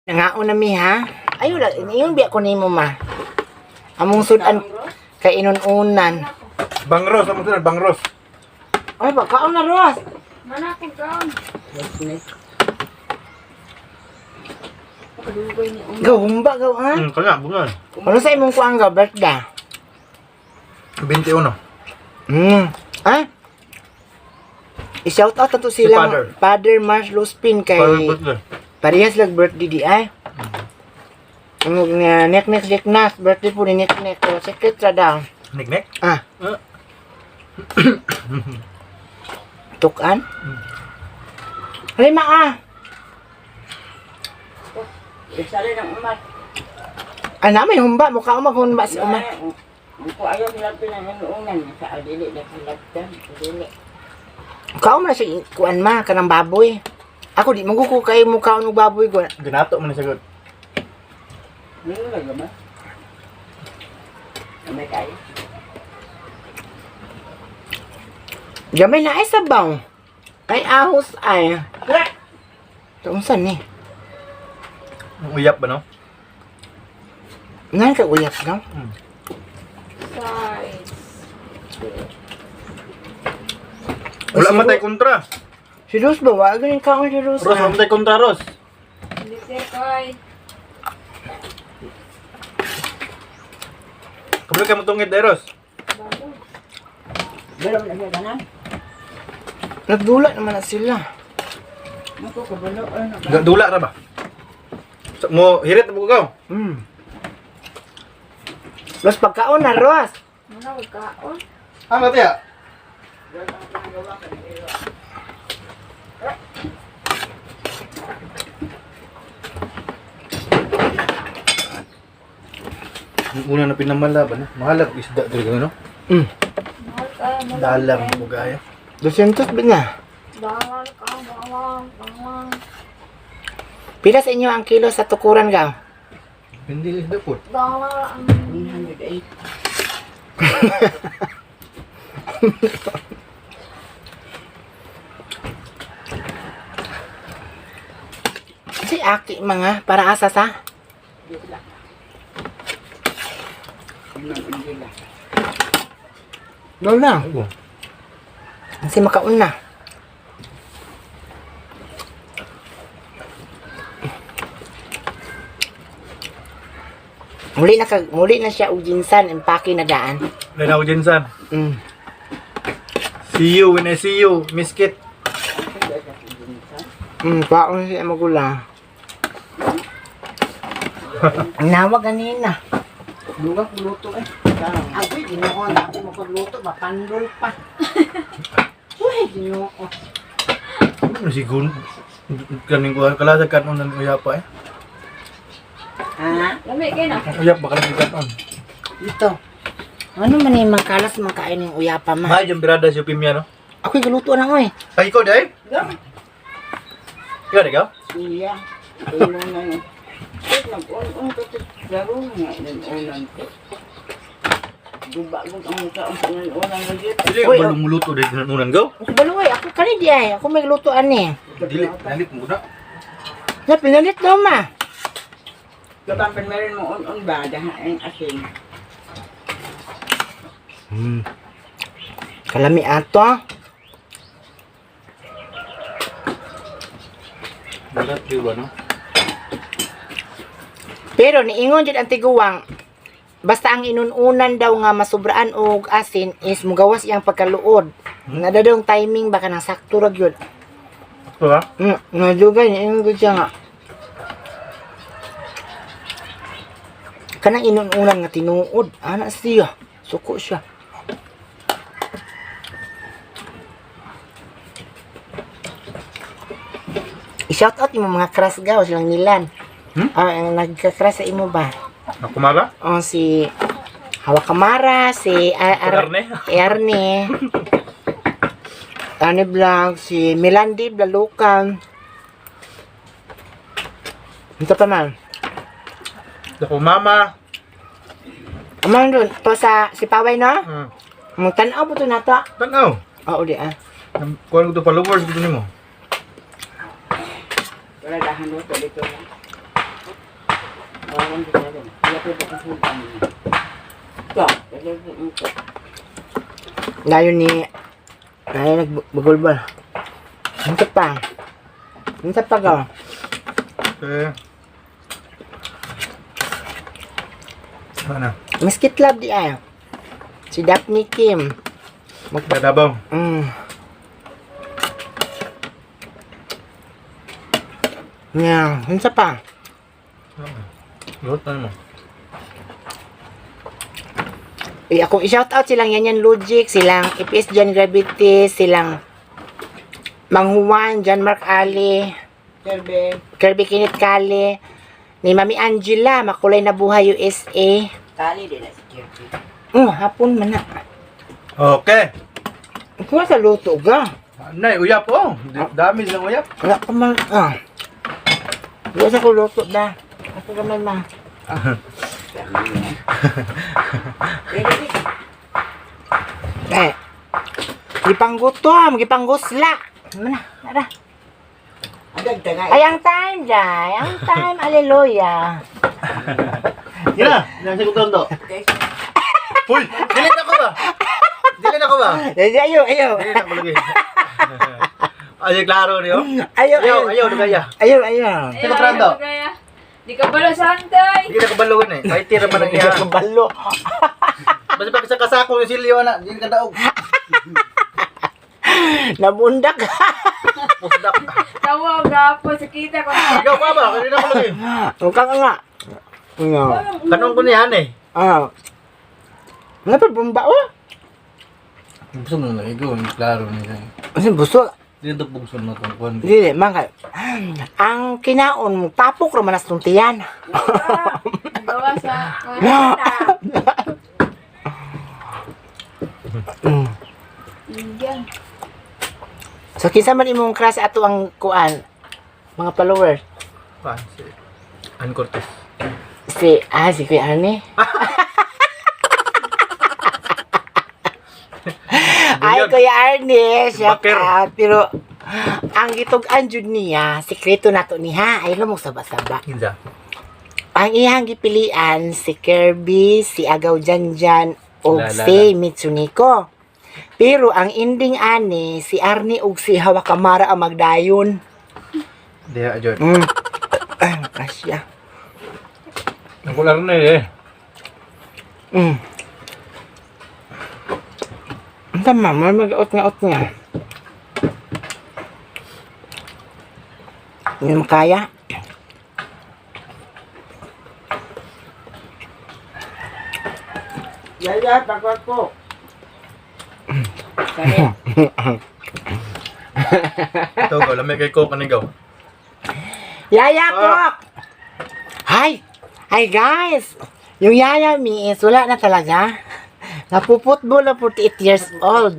Nangaon na mi ha. Ayo lang, ingon biya ko nimo ma. Among sudan kay inununan. Bangros, amo sudan bangros. Ay, pagkaon na Ros. Mana akong kaon. Kadugay ni Uma. Gaw humba gaw ha. Kaya bungan. Ano sa imong kuang gaw birthday? 21. Ah? I-shout out na to silang Si Father. Father Mars Luspin kay Parang birthday. parehas lag birthday di ay. Ang nga nek nek nek nas birthday po ni nek nek pero secret ra daw. Nek-nek? Ah. Ah. Tukan? Lima ah. Isali ng umat. Ana may humba mukha maghumba si Uma. Ko ayaw sila pinanganuunan sa adili na kalagtan. Dili. Mukha man siya kuan ma kanang baboy. Ako di maguko kay mukha og baboy ko. Ginato man ni sagot. Ano lang ba? May kayo. Gamay na ay sabaw. Kay ahos ay. Unsa ni? Ang uyap ba no? Nan ka uyap no? Size. Wala man tay kontra. Si Rose ba? Wala ganin kaon si Rose. Ros, ah. wala man tay kontra, Ros. Hindi sir kay. Kabalo kay mutungit dai, Ros. Bago. Pero na siya tanan. Nagdula naman na sila. Ako kabalo ano ba? Dula ra ba? Sa- Mo hirit na po ka. Los pagkaon na Ros. Mana akong kaon. Ah, matiya. Ang una na pinamalaban, no? Mahal ang isda talaga, no? Mahal ka. Mahal Dalang mo gaya. 200 ba na? Bawal ka. Bawal. Bawal. Pila sa inyo ang kilo sa tukuran gaw? Hindi isda po. Bawal ang 108. Si aki mga para asa sa? Dila. Unang undila. Lola. Oo. Kasi makaon na. Muli na ka, muli na siya og jinsan empake na daan. Lena ko Jensan. See you when I see you, Miss Kit. Paon siya magula. Nawag ganina. Duga ko luto eh. Agoy, ginoo, dati mo pagluto, mapandol pa. Uy, ginoo. Ano si Gun? Kaning ko kalasa kanon ng uyapa eh. Ha? Lami kay na. Uyap baka lang kanon. Dito. Ano man yung makalas makain yung uyapa ma? Mahal yung birada si Pimya no? Ako'y galuto na ko eh. Ay, ikaw dai? Ikaw dai ka? Iya. Uno na yun. Ay, nag-un-un ko sa laro nga. Unan ko. Duba ko ang mukha ang unan ko dito. Dili Uy, ka balong muluto dai unan go? Ako baluay, ako kani di ay. Ako may lutoan eh. Dili, nalit mo na. Na, pinalit daw ma. Kapag meron mo un-un ba, dahan ang asin. Kalami ato. Balat di ba no? Pero niingon jud ang tiguang, basta ang inununan daw nga masubraan og asin is mugawas iyang pagkaluod. Nada daw ang timing baka nang sakto ra gyud. Ito ha? Nadugay niingon gud siya nga. Kanang inununan nga tinuod, ana siya. Suko siya. I-shout out yung mga crush gaw silang Milan. Hmm? Ah, ang nagka-crush sa imo ba? Ako mara? Oh, si Hawa Kamara, si Arne? Ernie. Arne Blanc, si Milandi Blalucan. Ito pa man. Ako mama. Aman dun, to sa si Paway no? Mong tan-aw po to na to. Tanaw. Oo di ah. Kuan ko to followers ko nimo. Wala dahan luto dito lang. Kuan ko karon. Wala ko ba kung ano. Ka, wala ko ko. Dayon ni ay nagbagulbal. Unsa pa? Unsa pa ka? Okay. Ano? Mas kitlab di ay. Si Daphne Kim. Dadabaw. Yeah, unsa pa? Luto na mo. Eh, akong i-shout out silang Yanyan Logic, silang EPS John Gravity, silang Mang Juan, John Mark Ali, Kirby, Kirby Kenneth Kale, ni Mami Angela, Makulay na Buhay USA. kali din na si Kirby. Hapon man na. Okay. Kuha sa luto ga. Nay, uyap oh. Dami silang uyap. Wala ka man, ah. Wala sa ko luto da. Ako ka man ma. Eh. Gipanggutom, gipanggusla. Ano na, tara. Adag taga. Ay, ang time, Jai. Ang time, aleluya. Yan na, nasa ko tondo. Uy, dili na ko ba? Dili na ko ba? Ay, Ayaw, ayaw. Dili na ko lagi. Ay, klaro niyo. Ayaw, Ayaw, ayaw. ayaw, nagaya. Ayaw, ayaw. Sino Trando? Kaya, di ka pala santay. Hindi na kabaluan eh. May tira pa ng iya. Kabalo. Basta pag sa kasako yung silyo na, hindi ka daog. Nabundak. Pusdak. Tawa, gapo, sakita ko. Ikaw pa ba? Kanina ko lagi. Huwag ka nga. Ano? Tanong ko niyan eh. Ah. Wala pa bumba, oh. Gusto mo na ikaw, klaro niya. Kasi busog. Dito bugson na kung kuan. Dili, man kay. Ang kinaon mo, tapok raman as tuntiyan. Gawa sa kwarta. Iyan. So, kinsa man imong crush ato ang kuan, mga followers. Kuan si Ann Cortez. Si Kuya Arnie. Ay, Kuya Arnie, shout Bakir. out. Pero, ang gitug-an jud niya, sikreto nato niya, ay mo saba-saba. Kinsa? Ang iyang gipilian, si Kirby, si Agaw Janjan, ug La, la, si Mitsuniko. Pero ang ending ani, si Arnie ug si Hawakamara ang magdayon. Diha jud. Ay, kasya. Nagkular na eh. Ang tama, may mag-out nga out nga. Hindi mo kaya. Yaya, pagwag ko. Kaya, Ito go, lamig kay ko kanigaw. Yaya Kok! Hi! Hi guys! Yung yaya mi is wala na talaga. Napuputbol na 48 years old.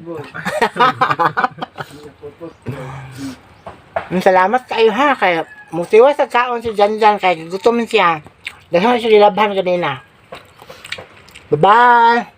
Salamat kayo ha. Kaya mutiwa sa kaon si Janjan kaya gutom siya. Dahil siya nilabhan kanina. Bye-bye!